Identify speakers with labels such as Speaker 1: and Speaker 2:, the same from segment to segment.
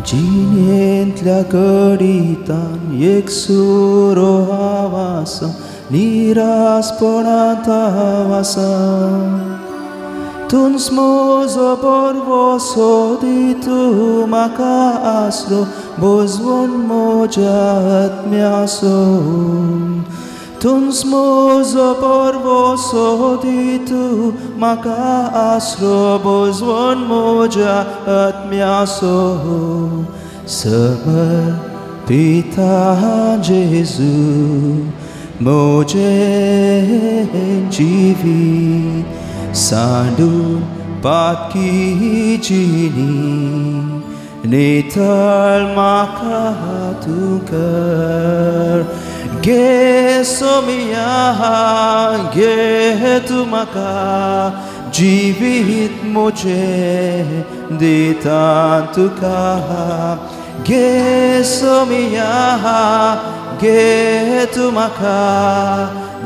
Speaker 1: जिणेंतल्या गडितान एकसुरो हांव आसा, निरासपणांत हांव आसा. तूंच म्हजो बरवसो दी तूं म्हाका आसरो, भोजवण म्हज्या आत्म्याचो. तूंच म्हजो बरवसो दी तूं म्हाका आसरो, भोजवण म्हज्या आत्म्याचो. समर्पिता जेजू म्हजें जिवीत, सांडून पातकी जिणी, नितळ म्हाका तूं कर. घे सोमिया, घे तूं म्हाका, जिवीत म्हजें दिता तुका. घे सोमिया, घे तूं म्हाका,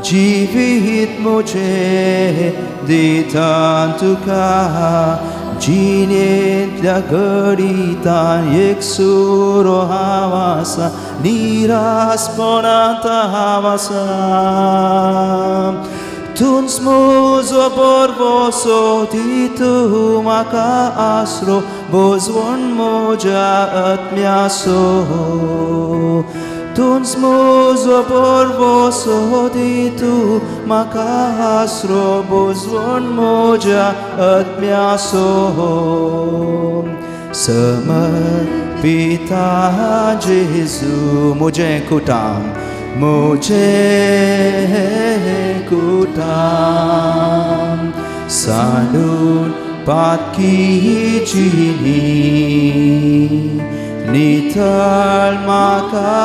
Speaker 1: जिवीत म्हजें दिता तुका. जिणेंतल्या गडितान एकसुरो हांव आसा, निरासपणांत हांव आसा. तूंच म्हजो बरवसो दी तूं म्हाका आसरो, भोजवण म्हज्या आत्म्याचो. तूंच म्हजो बरवसो दी तूं म्हाका आसरो, भोजवण म्हज्या आत्म्याचो. समर्पिता जेजू म्हजें कुटाम, म्हजें कुटाम, सांडून पातकी जिणी, नितळ म्हाका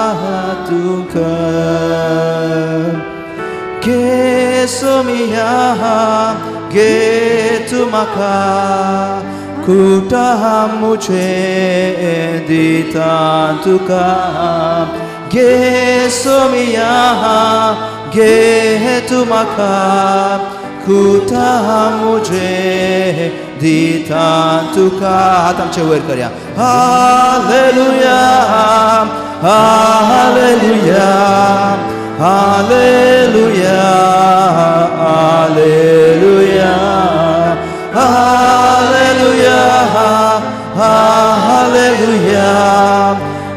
Speaker 1: तूं कर. घे सोमिया, घे तूं म्हाका, कुटाम म्हजें दिता तुका. घे सोमिया, घे तूं म्हाका, कुटाम म्हजें दिता तुका. हात आमचे वयर करया. Hallelujah, hallelujah, hallelujah, hallelujah, hallelujah, hallelujah,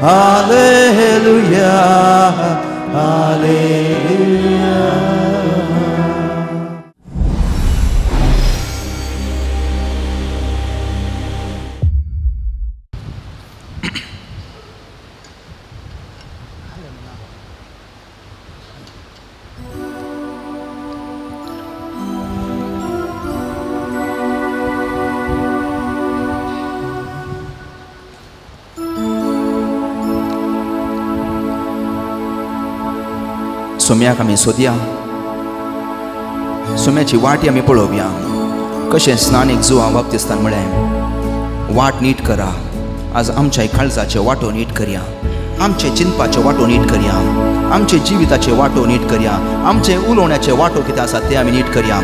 Speaker 1: hallelujah, hallelujah.
Speaker 2: सोम्याक आमी सोदया, सोम्याची वाटी आमी पळोवया. कशें स्नानीक जुवां बाप्तिस्तान म्हळें, वाट नीट करा. आज आमच्या काळजाचे वाटो नीट करया, आमचे चिंतपाचे वाटो नीट करया, आमचे जिविताचे वाटो नीट करया, आमचे उलोवण्याचे वाटो कितें आसा ते आमी नीट करया.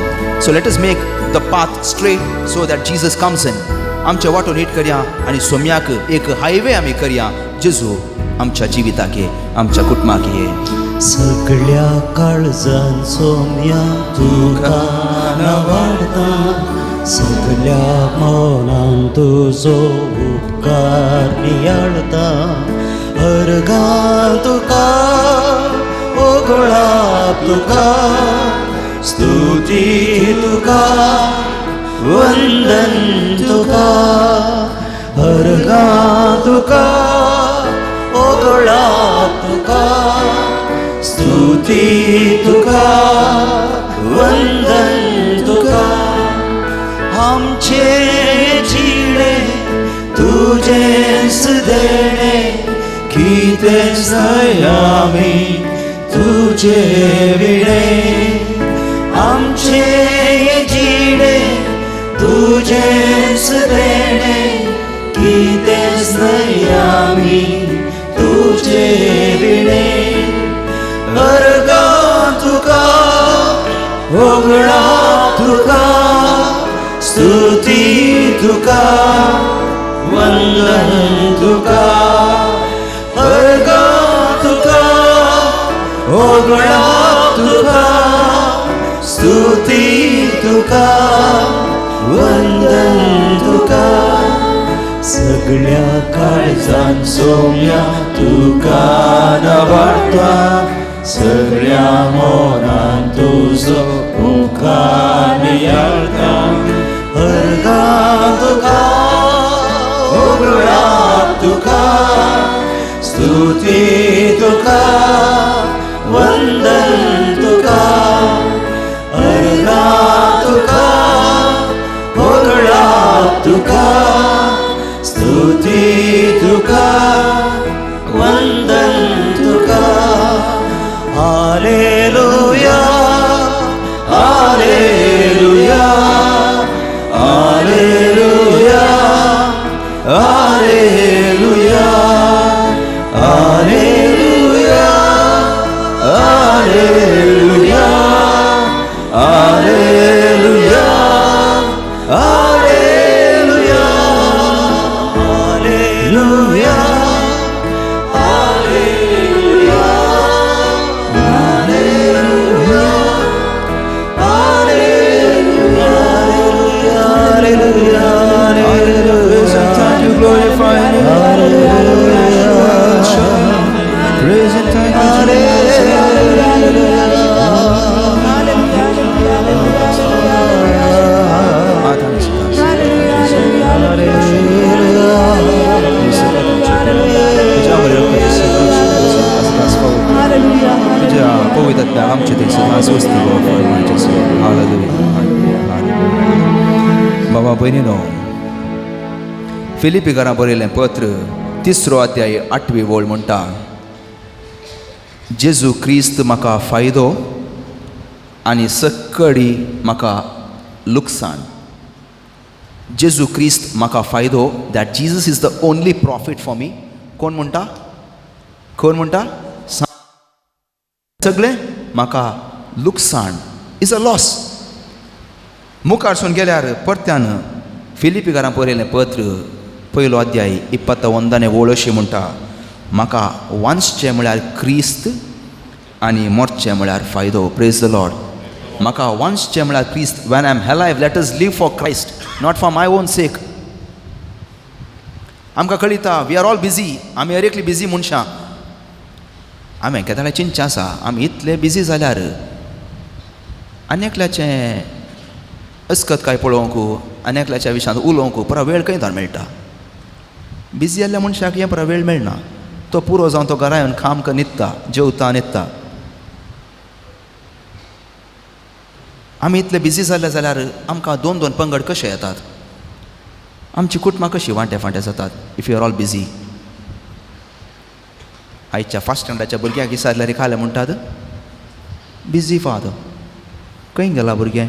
Speaker 2: So let us make the path straight so that Jesus comes in. आमचे वाटो नीट करया आनी सोम्याक एक हायवे आमी करया. जेजू आमच्या जिविताक ये, आमच्या कुटुंबाक ये.
Speaker 3: सगळ्या काळजान सोम्या तुका नावाडता, सगळ्या मनान तुजो उपकार नियाळता. अर्गां तुका ओगळा तुका, स्तुती तुका वंदन तुका. अर्गां तुका ओगळा तुका, स्तुती तुका वंदन तुका. आमचे जिणे तुजेंच देणे, कितेंच न्हय आमी तुजे विणे. आमचे जिणे तुजेंच देणे, कितेंच न्हय आमी तुजे विणे. अर्गां तुका ओगळा तुका, स्तुती तुका वंदन
Speaker 1: वंदन तुका, अर्घ तुका, होगळा तुका, स्तुती तुका, वंदन तुका. सगळ्या काळजान सोम्या तुका नवाडटा, सगळ्या मनान तुजो मुखार याळटा. अर्घ तुका, होगळा तुका, स्तुती तुका, वंदन तुका. अर्घ तुका, होगळा तुका, स्तुती तुका, वंदन तुका. Hallelujah, hallelujah, hallelujah, hallelujah, hallelujah, hallelujah, hallelujah, hallelujah, hallelujah, hallelujah, hallelujah, hallelujah, hallelujah.
Speaker 2: Praise and thank you, glorify you. Praise and thank you, तुझ्या पवित्र आमचे ते सदांच वस्ती. बाबा भयणीनो, फिलिपीकारां बरयलें पत्र 3 अध्याय 8वी वळ म्हणटा, जेजू क्रिस्त म्हाका फायदो आनी सक्कडी म्हाका लुकसाण. जेजू क्रिस्त म्हाका फायदो, that Jesus is the only profit for me. कोण म्हणटा? कोण म्हणटा? सगळें म्हाका लुकसाण, is a loss. मुखारसून गेल्यार परत्यान फिलिपीकारां बरयलें पत्र 1 अध्याय 21 वळ अशी म्हणटा, म्हाका वांचचें म्हळ्यार क्रिस्त आनी मरचें म्हळ्यार फायदो. Praise the Lord. म्हाका वांचचें म्हळ्यार क्रिस्त. When I am alive, let us live for Christ, not for my own sake. आमकां कळिता, we are all busy. आमी हर एकली बिजी मनशां. आमी केदाळे चिंतचें आसा, आमी इतले बिजी जाल्यार आनी एकल्याचें अस्कत काय पळोवंक, आनी एकल्याच्या विशयांत उलोवंक पुरो वेळ खंय तर मेळटा. बिजी जाल्ल्या मनशाक हें पुरो वेळ मेळना. तो पुरो जावन तो घरा येवन काम कर न्हिदता, जेवता, न्हिदता. आमी इतले बिजी जाल्ले जाल्यार आमकां 2-2 पंगड कशे येतात? आमची कुटुंबां कशीं वांटे फांटे जातात if you are all busy? आयच्या फर्स्ट स्टँडर्डाच्या भुरग्यांक विचारल्यार खालें म्हणटात बिजी फादर. खंय गेला भुरगें?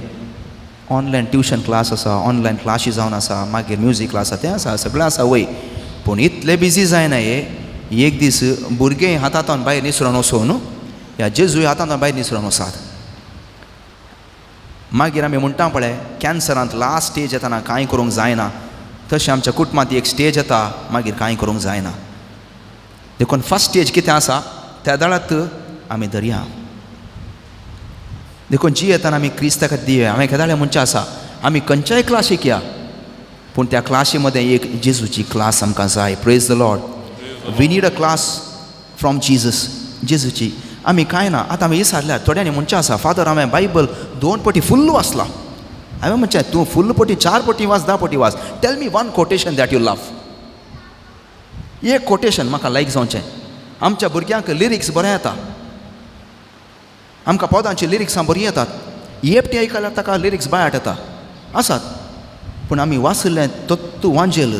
Speaker 2: ऑनलायन ट्युशन क्लास आसा, ऑनलायन क्लासी जावन आसा, मागीर म्युजीक क्लास आसा, तें आसा, सगळें आसा वय. पूण इतलें बिजी जायना हे. एक दीस भुरगें हातांतल्यान भायर निसरोन वचून ह्या जेजूय हातांतल्यान भायर निसरोन वचात. मागीर आमी म्हणटा पळय, कॅन्सरांत लास्ट स्टेज येताना कांय करूंक जायना, तशें आमच्या कुटुंबांत एक स्टेज येता, मागीर कांय करूंक जायना. देखून फर्स्ट स्टेज कितें आसा त्या दळात आमी धरया. देखून जी येताना आमी क्रिस्ता खातीर दिवया. हांवें केदाळे म्हणचें आसा, आमी खंयच्याय क्लासीक या, पूण त्या क्लासी मदें एक जेजूची क्लास आमकां जाय. Praise the Lord. We need a class from Jesus. जेजूची आमी कांय ना. आतां आमी विचारल्यार थोड्यांनी म्हणचें आसा, फादर हांवें बायबल 2 पटी फुल्ल वाचलां. हांवें म्हणचें, तूं फुल्ल पटी 4 पटी वाच, 10 पटी वाच, tell me one quotation that you love. एक कोटेशन म्हाका लायक जावचें. आमच्या भुरग्यांक लिरिक्स बरें येता, आमकां पदांची लिरिक्सां बरीं येतात. एकटी आयकल्यार ताका लिरिक्स बायाट येता आसात. पूण आमी वाचिल्लें तत्तू वांजेल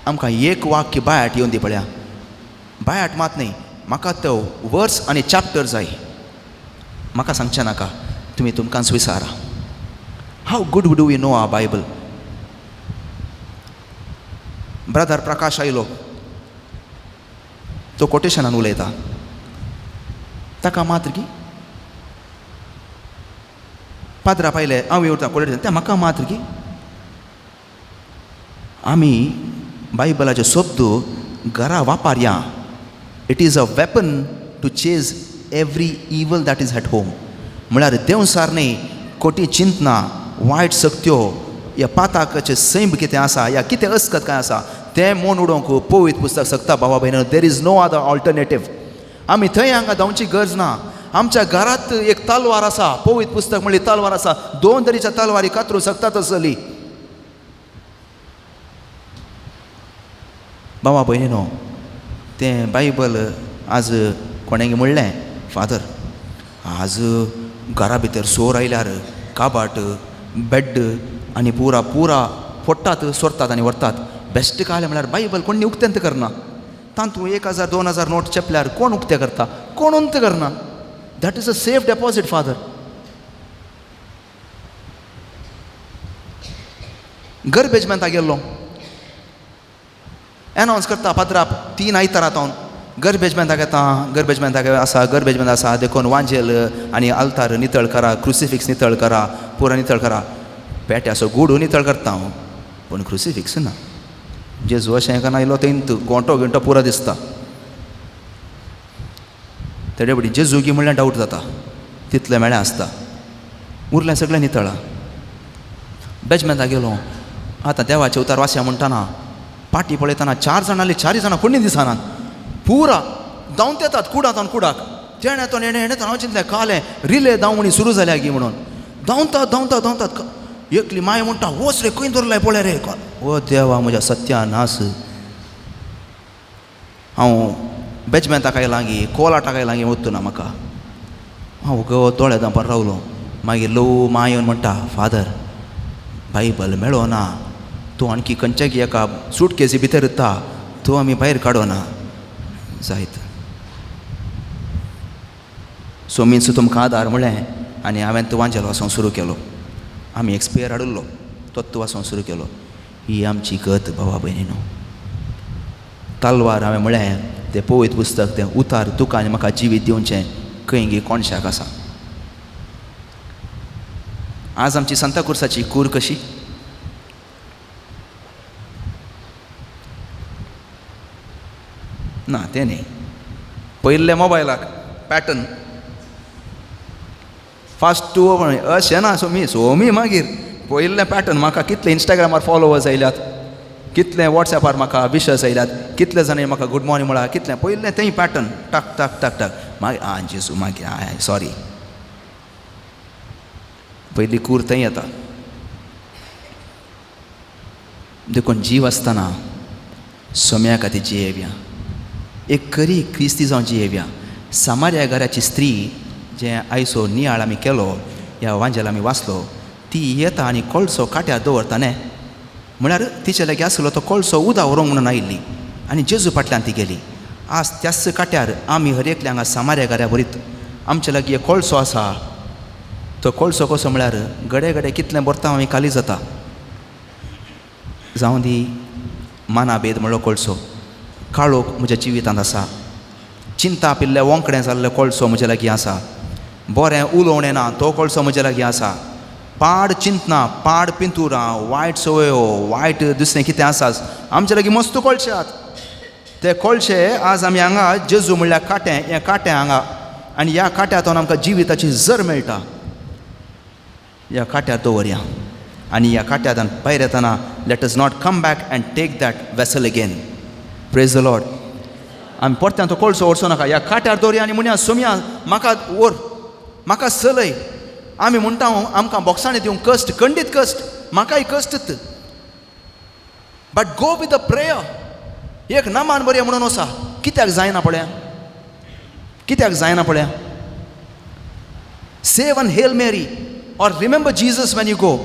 Speaker 2: आमकां एक वाक्य बायाट येवन दी पळया. बायाट मात न्ही, म्हाका तो वर्स आनी चॅप्टर जाय. म्हाका सांगचें नाका, तुमी तुमकांच विचारा. How good do we know our Bible? Brother Prakash आयलो, तो कोटेशनान उलयता, ताका मात्र की पाद्रा पायले हांव येवता कोटेशन, तें म्हाका मात्र की आमी बायबलाचे शब्द घरा वापरया. It is a weapon to chase every evil that is at home. म्हळ्यार देंवसार न्ही कोटी चिंतना, वायट सक्त्यो, ह्या पाताकाचें सैम कितें आसा, ह्या कितें अस्कत कांय आसा तें मोन उडोवंक पवित्र पुस्तक शकता. भावा भयणीनो, there is no other alternative. आमी थंय हांगा धांवची गरज ना. आमच्या घरांत एक तलवार आसा, पवित्र पुस्तक म्हणली तलवार आसा, दोन तरेच्या तलवारी कातरूंक शकता तसली. बाबा भयणीनो, तें बायबल आज कोणें म्हणलें, फादर आज घरा भितर सोर आयल्यार काबाट, बेड आनी पुरा पुरा फोडटात, सोरतात आनी व्हरतात. बेस्ट कालें म्हळ्यार बायबल कोण उक्तेंत करना. तातूंत 1000 2000 नोट चेपल्यार कोण उक्तें करता? कोण उंत करना. That is a safe deposit father. Garbage मॅन्ता गेल्लो, एनावन्स करता पात्राप 3 आयतारा तावन गर्बेज मॅन्ताक येता, गर्बेज मॅन्ताक आसा, गर्बेज मॅन आसा, देखून वांजेल आनी आल्तार नितळ करा, क्रुसिफिक्स नितळ करा, पुरा नितळ करा. पेट्याचो गुडू नितळ करता हांव, पूण क्रुसिफिक्स ना. जेजू अशें एकान आयलो थंय गोंटो गिंटो पुरो दिसता. तेडे बडी जेजू गी म्हणल्यार डावट जाता, तितलें मेळ्ळें आसता, उरलें सगळें नितळा. बेजमेंता गेलो, आतां देवाचे उतार वासया म्हणटाना पाटी पळयतना 4 जाणां आसलीं, 4 जाणां कोणी दिसनात, पुरा धांवत येतात कुडांत कुडाक. तेणें तो हेणें हेणें हांव चिंतलें कालें रिले धांवणी सुरू जाल्या गी म्हणून. धांवतात धांवतात धांवतात, एकली माय म्हणटा वच रे खंय दवरलाय पळय रे. ओ देवा म्हज्या सत्यानाश. हांव बेजमेंताक आयलां गी कोलाटाक आयलां गी वचूं ना म्हाका. हांव गो दोळे धांपार रावलो. मागीर ल्हव माय येवन म्हणटा, फादर बायबल मेळो ना, तूं आणखी खंयच्या गी एका सुटकेसी भितर येता, तूं आमी भायर काडना जायत. सो मिन्स तुमकां आदार म्हणलें आनी हांवें तूं वांजेल वाचोंक सुरू केलो. आमी एक स्पेर हाडिल्लो, तोच वाचोंक सुरू केलो. ही आमची गत भावा भयणीनो. तलवार हांवें म्हणलें तें पवित्र पुस्तक, तें उतार तुका आनी म्हाका जिवीत दिवचें खंय गी कोणशाक आसा. आज आमची सांताक्रुजाची कूर कशी? ना तें न्ही, पयल्ले मोबायलाक पॅटर्न फास्ट टू अशें ना. सोमी सोमी मागीर पयल्लें पॅटर्न म्हाका कितले इंस्टाग्रामार फॉलोवर्स आयल्यात, कितले वॉट्सॅपार म्हाका विशस आयल्यात, कितले जाणांनी म्हाका गूड मॉर्निंग म्हळां, कितलें पयल्लें तेंय पॅटर्न टाक टाक टाक टाक. मागीर आं जेजू, मागीर I sorry, पयली कूर थंय येता. देखून जीव आसतना सोम्या खातीर जियेवया, एक खरी क्रिस्ती जावन जियेवया. सामार्या घराची स्त्री जें आयचो नियाळ आमी केलो, ह्या वांजेल आमी वाचलो, ती येता आनी कोळसो काट्यार दवरता न्ही, म्हळ्यार तिचे लागीं आसलो तो कोळसो उदक व्हरूंक म्हणून आयिल्ली आनी जेजू फाटल्यान ती गेली. आज त्याच काट्यार आमी हर एकल्या हांगा सामार्या घरा भरीत आमचे लागीं एक कोळसो आसा. तो कोळसो कसो म्हळ्यार गडे गडे कितलें भरता आमी खाली जाता. जावं दी मानाभेद म्हणलो कोळसो, काळोख म्हज्या जिवितांत आसा, चिंता पिल्लें वोंकडें जाल्लें कोळसो म्हज्या लागीं आसा, बरें उलोवणें ना तो कोळसो म्हज्या लागीं आसा, पाड चिंतना, पाड पिंतुरां, वायट संवयो, वायट दुसरें कितें आसा आमच्या लागीं मस्त कोळशे आसात. ते कोळशे आज आमी हांगा जेजू म्हणल्यार कांटें, हें कांटें हांगा, आनी ह्या कांट्यांतून आमकां जिविताची जर मेळटा. ह्या कांट्यार दवरया आनी ह्या कांट्यांतल्यान भायर येतना let us not come back and take that vessel again. Praise the Lord. आमी परत्यान तो कोळसो व्हरचो नाका, ह्या कांट्यार दवरया आनी म्हणया सोमया म्हाका व्हर, म्हाका चलय. आमी म्हणटा आमकां बोक्सांनी दिवंक कश्ट, खंडीत कश्ट, म्हाकाय कश्टच, but go with a prayer. एक नामान बरया म्हणून वसा. कित्याक जायना पळया, कित्याक जायना पळया. Save an Hail Mary or remember Jesus when you go.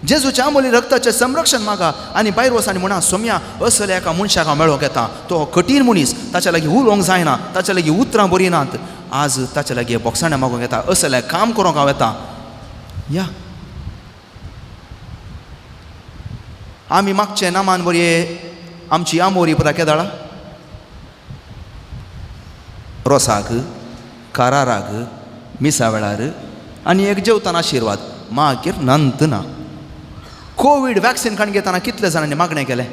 Speaker 2: जेजूच्या आमोली रक्ताचें संरक्षण मागा आनी भायर वच आनी म्हणा सोम्या असल्या एका मनशाक हांव मेळोंक येता, तो कठीण मनीस, ताच्या लागीं उलोवंक जायना, ताच्या लागीं उतरां बरीं नात, आज ताच्या लागीं बोक्साणें मागूंक येता, असलें काम करूंक हांव येता. या आमी मागचें नामान बरये आमची आमोरी पुरा केदाळा रोसाक, काराराक, मिसा वेळार आनी एक जेवताना आशिर्वाद, मागीर नंत ना. कोवीड वॅक्सिन काडून घेतना कितले जाणांनी मागणें केलें,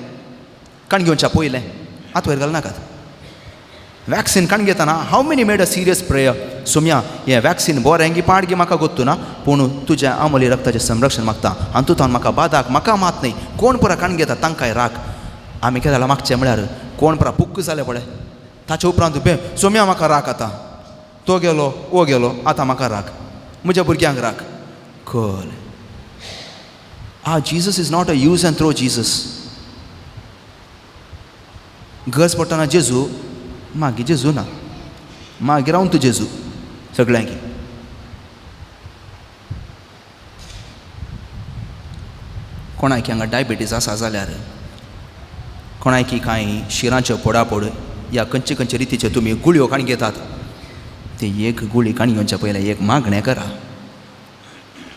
Speaker 2: काण घेवच्या पयलें हात वयर घालनाकात. वॅक्सीन काण घेतना how many made a serious prayer? Saumya हें वॅक्सीन बरें गी पाड गी म्हाका गोत्तू ना, पूण तुज्या आमोली रक्ताचें संरक्षण मागता आनी तूं तावन म्हाका बादाक म्हाका मात न्हय कोण परा काण घेता तांकांय राख. आमी कितें जालां मागचें म्हळ्यार कोण परा पुक्क जालें पळय ताचे उपरांत बे सोम्या म्हाका राख, आतां तो गेलो वो गेलो आतां म्हाका राख, म्हज्या भुरग्यांक राख. कल Jesus is not a use and throw Jesus. गरज पडटना जेजू, मागीर जेजू ना, मागीर रावन तूं जेजू सगळ्यांक. कोणाक हांगा डायबिटीज आसा जाल्यार, कोणाकी कांय शिरांच्यो फोडाफोड या खंयचे खंयचे रितीच्यो तुमी गुळयो काण घेतात, ते एक गुळी काण घेवच्या पयलें एक मागणें करा.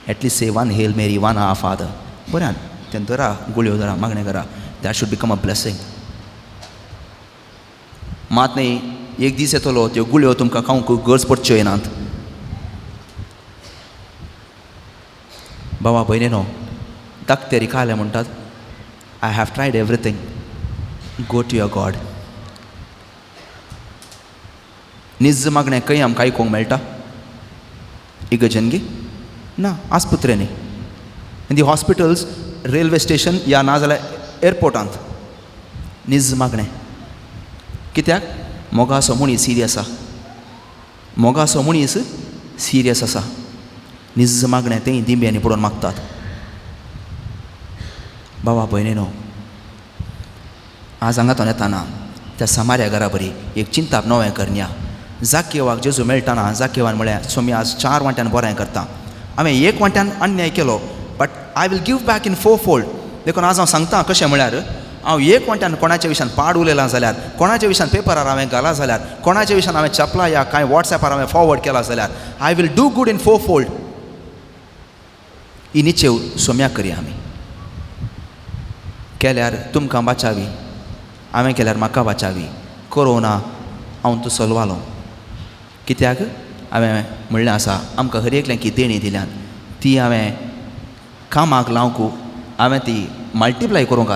Speaker 2: At least say one Hail Mary, one our father. बऱ्यान तें धरा गुळयो धरा मागणें करा. That should become a blessing. मात न्ही एक दीस येतलो त्यो गुळयो तुमकां खावंक गरज पडच्यो येनात. बाबा भयणीनो, दाक्तेरी खाले म्हणटात I have tried everything, go to your God. निज मागणें खंय आमकां आयकूंक मेळटा? इगर्जेन गी ना, आस्पत्रेंनी, in the hospitals, railway station या ना जाल्यार एअरपोर्टांत निज मागणें. कित्याक? मोगाचो मनीस सिरियस आसा, मोगाचो मनीस सिरियस आसा. निज मागणें तें दिंब्यांनी पडोवन मागतात. बाबा भयणीनो, आज हांगा तो येताना त्या समार्या घरा बरी एक चिंताप नवें करया. जाकेवाक जेजू मेळटाना जाकेवान म्हळें सोमी आज 4 वांट्यान बरें करता, हांवें 1 वांट्यान अन्याय केलो, but I will give back in 4 fold. देखून आज हांव सांगता कशें म्हळ्यार हांव 1 वांट्यान कोणाच्या विशयान पाड उलयलां जाल्यार, कोणाच्या विशयान पेपरार हांवें घाला जाल्यार, कोणाच्या विशयान हांवें छापला या कांय वॉट्सॅपार हांवें फॉरवर्ड केला जाल्यार, I will do good in 4 fold. ही निचेव सोम्याक करया आमी. केल्यार तुमकां वाचावी, हांवें केल्यार म्हाका वाचावी. कोरोना हांव तो सलवालो. कित्याक हांवें म्हणलें आसा आमकां हर एकल्यांक देणी दिल्यान ती हांवें कामाक लावंक, हांवें ती मल्टिप्लाय करूंक,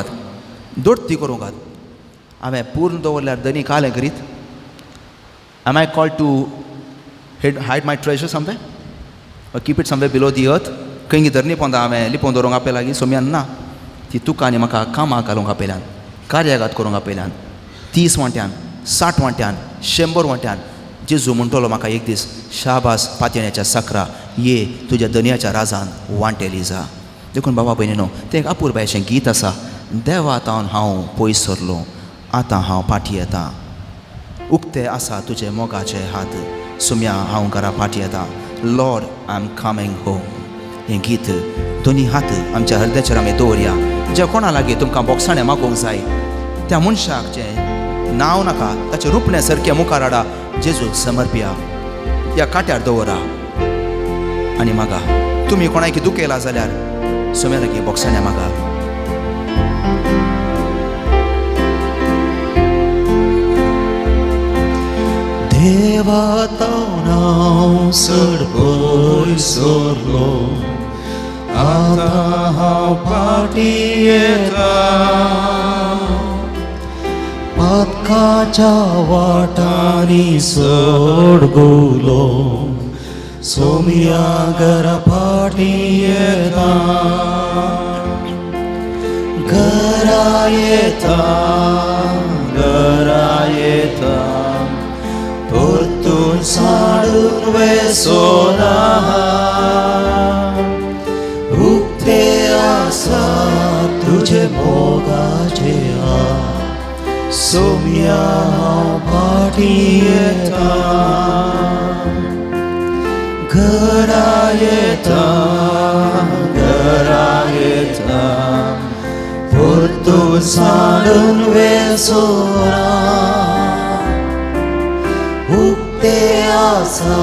Speaker 2: दोडती करूंक. हांवें पूर्ण दवरल्यार दनी कालें करीत. Am I called to hide my treasure somewhere or keep it somewhere below the earth? खंय धरणी पोंदा हांवें लिपोवन दवरूंक आपल्या लागीं सोम्यान ना. ती तुका आनी म्हाका कामाक घालूंक आपयल्यान, कार्याघात करूंक आपयल्यान. 30 वांट्यान, 60 वांट्यान, 100 वांट्यान जेजू म्हणटलो म्हाका एक दीस, शाबास पातयण्याच्या साकरा, ये तुज्या दनयाच्या राजान वांटेली जा. देखून बाबा भयणीनो, तें एक अपुरबायेचें गीत आसा. देवा तावन हांव पयस सरलो, आतां हांव फाटीं येता. उक्ते आसा तुजे मोगाचे हात, सुम्या हांव घरा फाटीं येता. Lord I am coming home. हें गीत दोनी हात आमच्या हृदयाचेर आमी दवरया. जे कोणा लागीं तुमकां बोगसाणें मागूंक जाय त्या मनशाक जें नांव नाका ताचें रुपणें सारकें मुखार हाडा, जेजूक समर्पिया, ह्या काट्यार दवरा आनी मागा. तुमी कोणाक दुखयला जाल्यार सोम्या लागीं बोगसाणें मागा.
Speaker 1: देवा तावन हांव चड पयस सरलो, आतां हांव फाटीं येता. पातकाच्या वाटांनी चड गुलो, सोम्या घरा फाटीं येता. घरा येता, घरा येता, परतून साडून वेसोना. उक्ते आसा तुजे मोगाचे हात, सोम्या हांव फाटीं येता. घरा येता, घरा येता, परतून साडून वेसोना. उक्ते आसा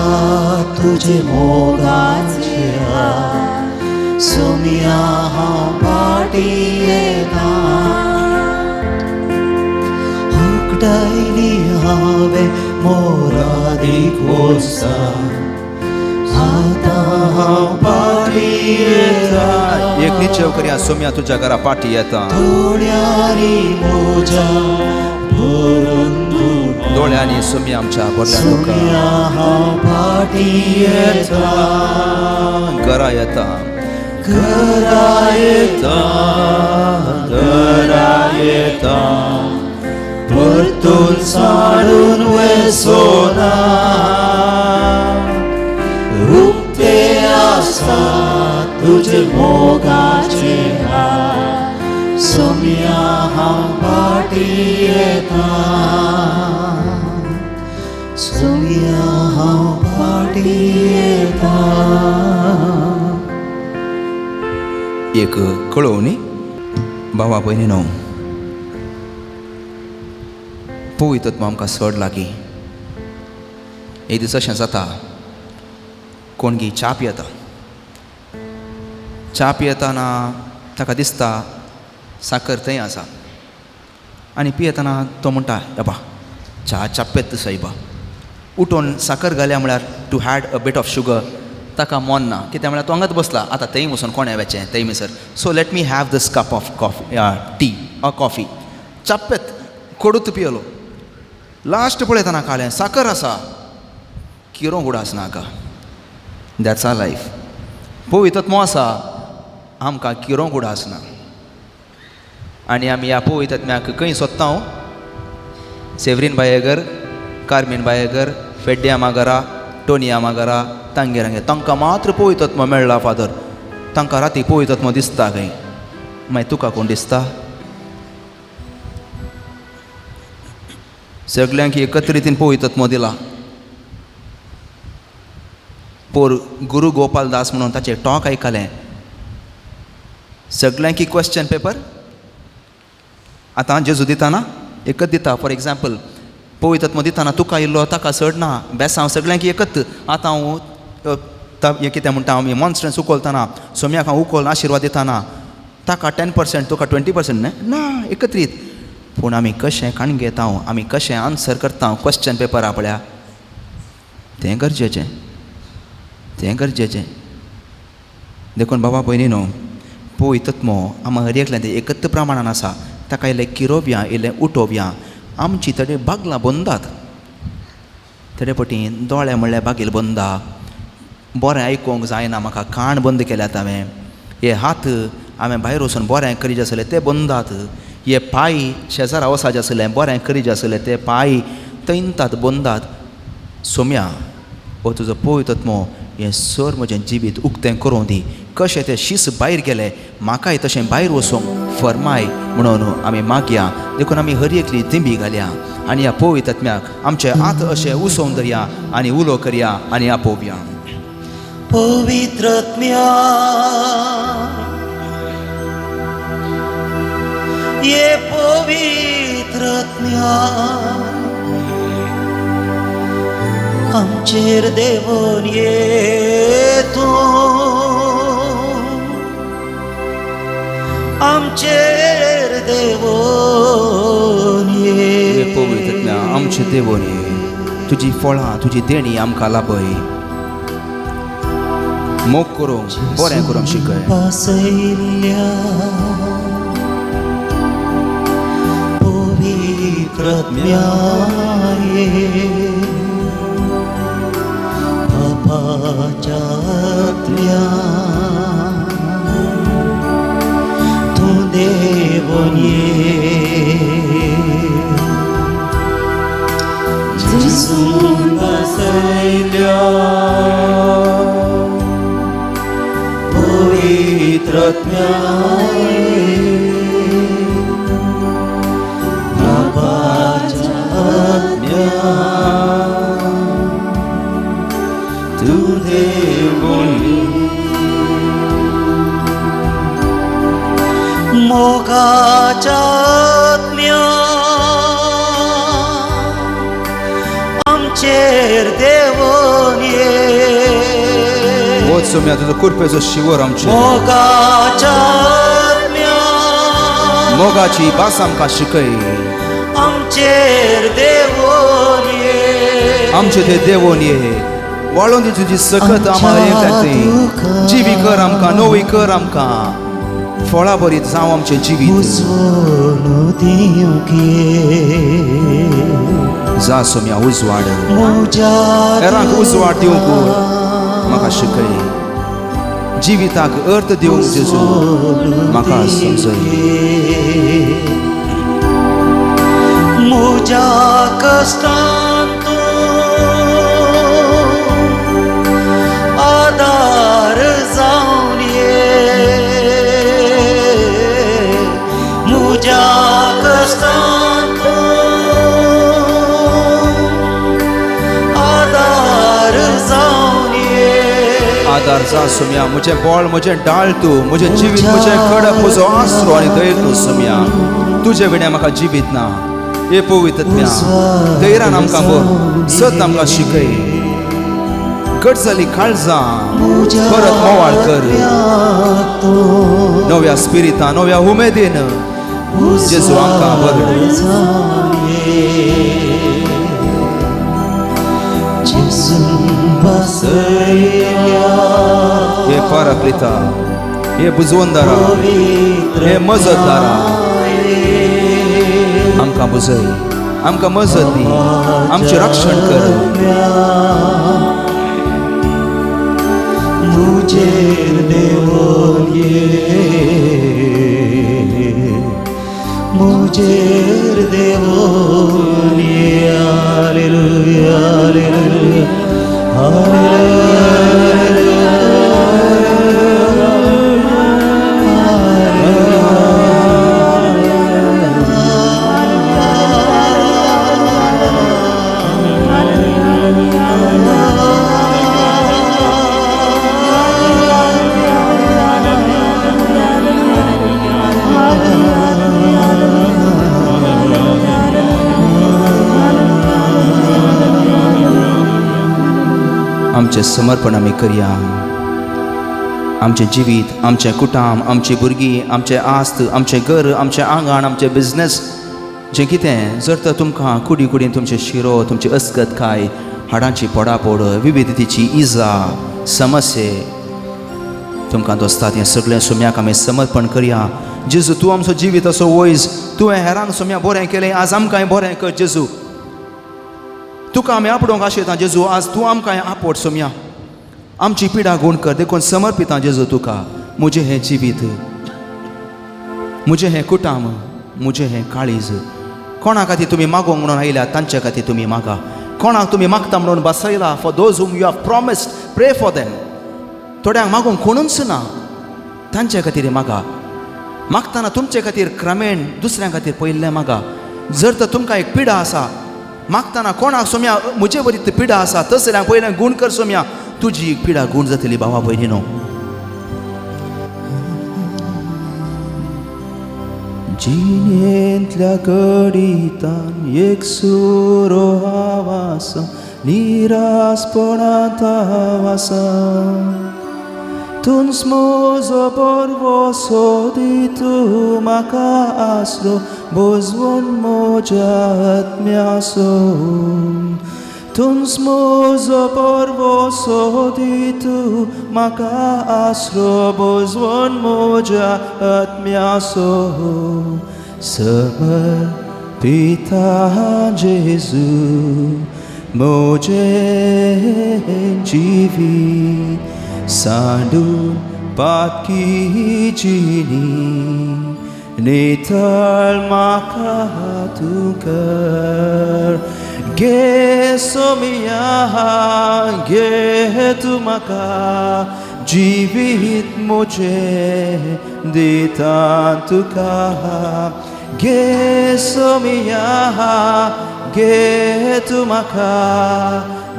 Speaker 1: तुजे मोगाचे हात, सोम्या हांव फाटीं येता. उकडायली हांवें मोरादीक वोर्सां, आतां हांव पाटी येता.
Speaker 2: एक निश्चय करया सोम्या तुज्या घरा पाटी येता.
Speaker 1: दोळ्यांनी म्हज्या भरून दुकां,
Speaker 2: दोळ्यांनी सोम्या आमच्या भरल्या दुकां.
Speaker 1: सोम्या हांव पाटी येता.
Speaker 2: घरा येता,
Speaker 1: घरा येता, घरा येता, परतून साडून वसोना. उक्ते आसा तुजे मोगाचे हात, सोम्या हांव पाटी येता. सोम्या हांव पाटी येता.
Speaker 2: एक कळोव न्ही भावा भयणी न्हू, पवित्र आमकां चड लागीं. एक दीस अशें जाता, कोणगी च्या पियेता, च्या पियेतना ताका दिसता साकर थंय आसा आनी पियेतना तो म्हणटा एबा च्या च्यापेत सायबा. उठून साकर घाल्या म्हळ्यार to add a bit of sugar ताका मन ना, कित्याक म्हळ्यार तो हांगाच बसला आतां थंय वचून कोणें वेचें थंय मिसर. So let me have this cup of coffee, tea or coffee. चापेत कोडूत पियलो. लास्ट पळयतना काळें साकर आसा, किरोंक उडास नाका. That's our life. पवित्र आसा, आमकां किरोंक उडास ना. आनी आमी ह्या पवित्र आत्म्याक खंय सोदता हांव? सेवरीन बायेगर, कार्मीन बायेगर, फेड्ड्या मागरा, टोनिया मागरा, तांगेर हांगेर तांकां मात्र पवित्र आत्मो मेळ्ळा फादर. तांकां राती पवित्र आत्मो दिसता खंय. मागीर तुका कोण दिसता? सगल्यांक एकत्र रितीन पवित्र आत्मो दिला. पोर गुरू गोपाल दास म्हणून ताचें टॉक आयकलें. सगल्यांक क्वेश्चन पेपर आतां जेजू दिताना एकच दिता. फॉर एग्जाम्पल पवित्र आत्मो दिताना तुका इल्लो ताका चड ना, बेसांव सगल्यांक एकच. आतां हांव हें कितें म्हणटा आमी मॉन्स्ट्रन्स उखलतना सोम्याक हांव उखल आशिर्वाद दिताना ताका 10% तुका 20% न्हय ना, एकत्रीत. पूण आमी कशें काण घेता, आमी कशें आन्सर करता क्वेश्चन पेपर पळया, तें गरजेचें, तें गरजेचें. देखून बाबा भयणी न्हू, पवित्र आत्मो आमकां हर एकल्यान तें एकत्र प्रमाणान आसा. ताका इल्लें किरोवया, इल्लें उठोवया. आमची थोडी बागलां बंदात, थोडे पटी दोळे म्हणल्यार बागील बंदा, बरें आयकूंक जायना म्हाका, कान बंद केल्यात हांवें, हे हात हांवें भायर वचून बरें करीत आसलें ते बंदात, हे पांय शेजारा वचाचें आसलें बरें करीत आसलें ते पांय तैनतात बंदात. सोम्या हो तुजो पवित्र आत्मो हें सर म्हजें जिवीत उक्तें करूं दी. कशें तें शीस भायर गेलें म्हाकाय तशें भायर वचूंक फरमाय म्हणून आमी मागया. देखून आमी हर एकली दिंबी घालया आनी ह्या पवित्र आत्म्याक आमचे हात अशें उसोवन धरया आनी उलो करया आनी आपोवया.
Speaker 1: पवित्र आत्म्या ये पवित्र आत्म्या आमचेर देवोन ये तूं, आमचेर देवोन ये.
Speaker 2: पवित्र आत्म्या आमचे देवोन ये, तुजी फळां तुजी देणी आमकां लाभय. मोग करूंक बरें करूंक शिकय.
Speaker 1: पासयल्ल्या पवित्र आत्म्या ये, पापाच्या आत्म्या तूं देवोन ये. जेजून बसयल्या पवित्र आत्म्या ये, पापाच्या आत्म्या तूं देवोन ये. मोगाच्या आत्म्या आमचेर देवोन ये.
Speaker 2: वच सोम्या तुजो कुरपेचो शिवर आमचेर.
Speaker 1: मोगाच्या आत्म्या
Speaker 2: मोगाची भास आमकां शिकय.
Speaker 1: आमचेर देवोन ये.
Speaker 2: आमचे ते देवोन ये. वाळोन दी तुजी सकत आमकां, जिवी कर आमकां, नवी कर आमकां, फळां बरीत जावं आमचें जिवीत. जा सोम्या उजवाड, हेरांक उजवाड दिवंक म्हाका शिकय, जिविताक अर्थ दिवंक जेजू म्हाका समजय.
Speaker 1: म्हज्या कश्टांत आदार जावन ये, म्हज्या कश्टांत आदार जावन ये.
Speaker 2: आदार जा सोम्या, म्हजें बळ म्हजें डाळ तूं, म्हजें जिवीत म्हजें कडक, म्हजो आसरो आनी धैर्य तूं सोम्या. तुजे विणें म्हाका जिवीत ना. हे पवित्र आत्म्या, धैर्यान आमकां भर, सत आमकां शिकय, घट जाली काळजां परत मोवाळ कर, नव्या स्पिरितान नव्या उमेदीन जेजू आमकां भर. हे पाराक्लिता, हे बुजवंदारा, हे मजतदारा, आमकां बुजय, आमकां मजत दी, आमचें रक्षण कर.
Speaker 1: मुझेर देवोन ये, मुझेर देवोन ये. Hallelujah, hallelujah, hallelujah.
Speaker 2: आमचें समर्पण आमी करया. आमचें जिवीत, आमचें कुटाम, आमची भुरगीं, आमचें आस्त, आमचें घर, आमचें आंगण, आमचें बिजनेस, जें कितें जर तर तुमकां कुडी कुडीन तुमचें शिरो, तुमची अस्कतकाय, हाडांची पडापड, विविधतेची इजा, समस्ये तुमकां दोस्तात, हें सगळें सोम्याक आमी समर्पण करया. जेजू तूं आमचो जिवीत असो वयज, तुवें हेरांक सोम्या बरें केलें, आज आमकांय बरें कर जेजू. तुका आमी आपडोंक आशेता जेजू, आज तूं आमकां आपड सोम्या, आमची पिडा गूण कर. देखून समर्पिता जेजू तुका म्हजें हें जिवीत, म्हजें हें कुटाम, म्हजें हें काळीज. कोणा खातीर तुमी मागोंक म्हणून आयल्या तांच्या खातीर तुमी मागा, कोणाक तुमी मागता म्हणून बसयला, for those whom you have promised pray for them. थोड्यांक मागोंक कोणूच ना, तांच्या खातीर मागा. मागतना तुमचे खातीर क्रमेण दुसऱ्यां खातीर पयिल्लें मागा. जर तर तुमकां एक पिडा आसा, मागतना कोणाक सोम्या म्हजे वरी ती पिडा आसा तसल्यां पयलें गूण कर सोम्या, तुजी पिडा गूण जातली भावा भयणीनो. जिणेंतल्या गडितान एक सुरो हांव आसा, निरासपणांत हांव आसा, तूंच म्हजो बरवसो दी तूं म्हाका आसरो, भोजवण म्हज्या आत्म्यासो. तूंच म्हजो बरवसो दी तूं म्हाका आसरो, भोजवण म्हज्या आत्म्यासो. समर्पिता जेजू म्हजें जिवीत, सांडून पातकी जिणी, नितळ म्हाका तूं कर. घे सोम्या, घे तूं म्हाका, जिवीत म्हजें दिता तुका. घे सोम्या, घे तूं म्हाका,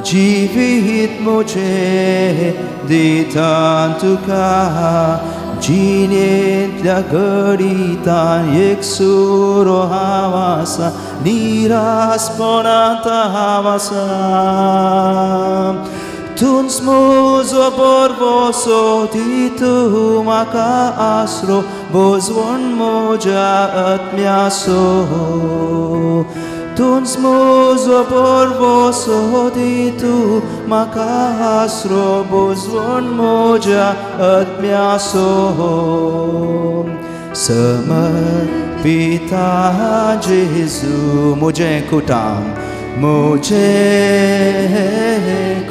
Speaker 2: जिवीत म्हजें दिता तुका. जिणेंतल्या गडितान एक सुरो हांव आसा, निरासपणांत हांव आसा, तूंच म्हजो बरवसो दी तूं म्हाका आसरो, भोजवण म्हज्या आत्म्यासो.
Speaker 3: तूंच म्हजो परवसो दी तूं म्हाका आसरो बुजवण म्हज्या आत्म्यासो समर्पिता जेजू म्हजें कुटाम म्हजें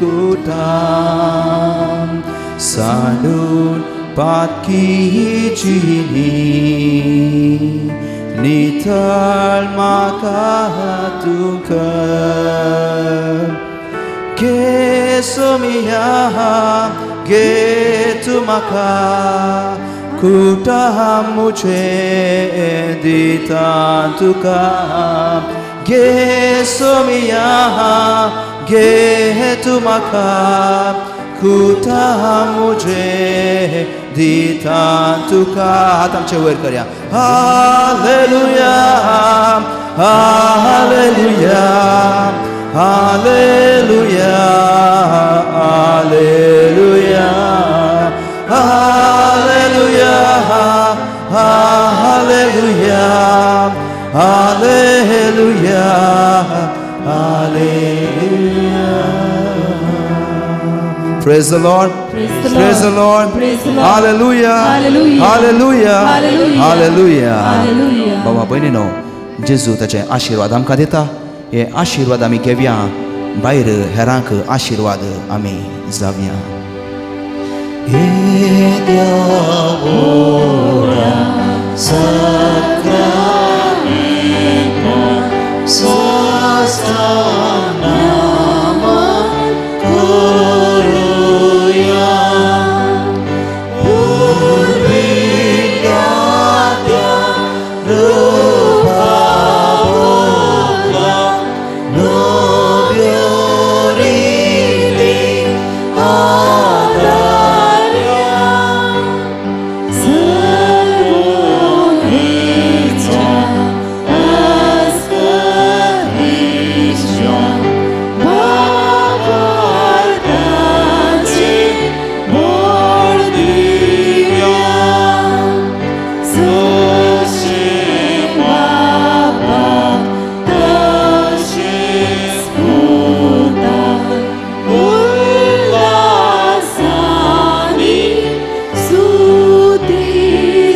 Speaker 3: कुटाम सांडून पातकी जिणी नितळ म्हाका तूं कर घे सोमिया घे तूं म्हाका कुटाम म्हजें दिता तुका घे सोमिया घे तूं म्हाका कुटाम म्हजें दिता तुका हात आमचे वयर करया hallelujah hallelujah hallelujah hallelujah hallelujah hallelujah hallelujah hallelujah. Praise the Lord.
Speaker 4: Praise the
Speaker 2: Praise the
Speaker 4: Lord.
Speaker 2: Lord.
Speaker 4: Praise the Lord.
Speaker 2: Hallelujah.
Speaker 4: Hallelujah.
Speaker 2: Hallelujah.
Speaker 4: Hallelujah.
Speaker 2: Hallelujah.
Speaker 4: Hallelujah.
Speaker 2: बाबा भयणीनो जेजू ताचे आशिर्वाद आमकां दिता हे आशिर्वाद आमी घेवया भायर हेरांक आशिर्वाद आमी जावया.
Speaker 1: येद्या व्हडा साक्रामेंता स्वास्थानामा करुया पुर्विल्ल्या त्या रुपा नव्यो रिती आदार्या
Speaker 4: सर्वोहेच्या आस्करीच्या भावार्थाचे बोळ दिव्या जशें बापा तशेंच पुता उल्हासानी स्तुती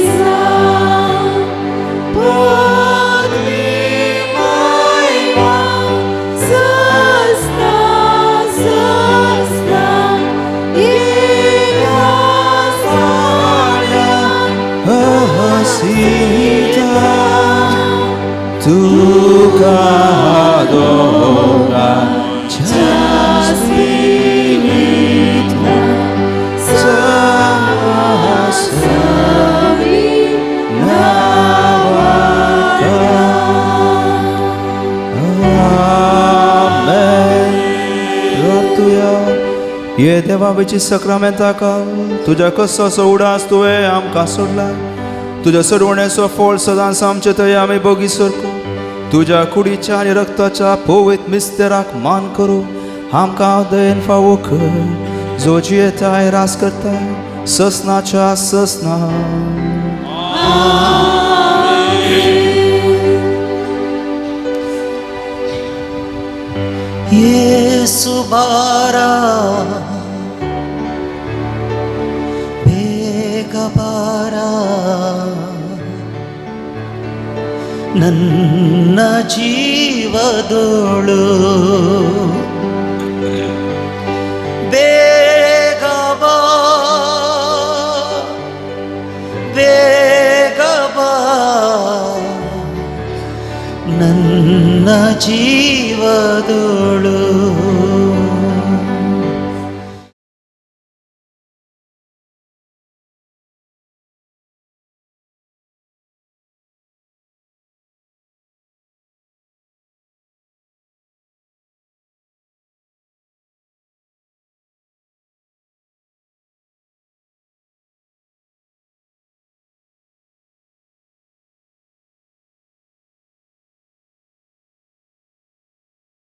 Speaker 4: जा पदवी महिमा सस्ना सस्ना एका साड्या
Speaker 3: हसीता तुका दोगाच्या
Speaker 4: स्पिरिता
Speaker 3: सवी
Speaker 4: नावाका
Speaker 3: आमेन. प्रार्थुया. ये देवा सक्रामेंता काल तुज्या कसो उडास तुवें आमकां सोडला तुज्या सोडवण्याचो फळ सदांच आमचे थंय आमी बोगी सरको तुज्या कुडीच्या आनी रक्ताच्या पवित्र मिस्तेराक मान करूं आमकां दयेन फावो कर जो जियेताय रास करताय ससनाच्या ससना.
Speaker 1: येसु बारा ಬೇಗ ಬಾರ ನನ್ನ ಜೀವದೋಳು ಬೇಗ ಬಾ ಬೇಗ ಬಾ ನನ್ನ ಜೀವದೋಳು.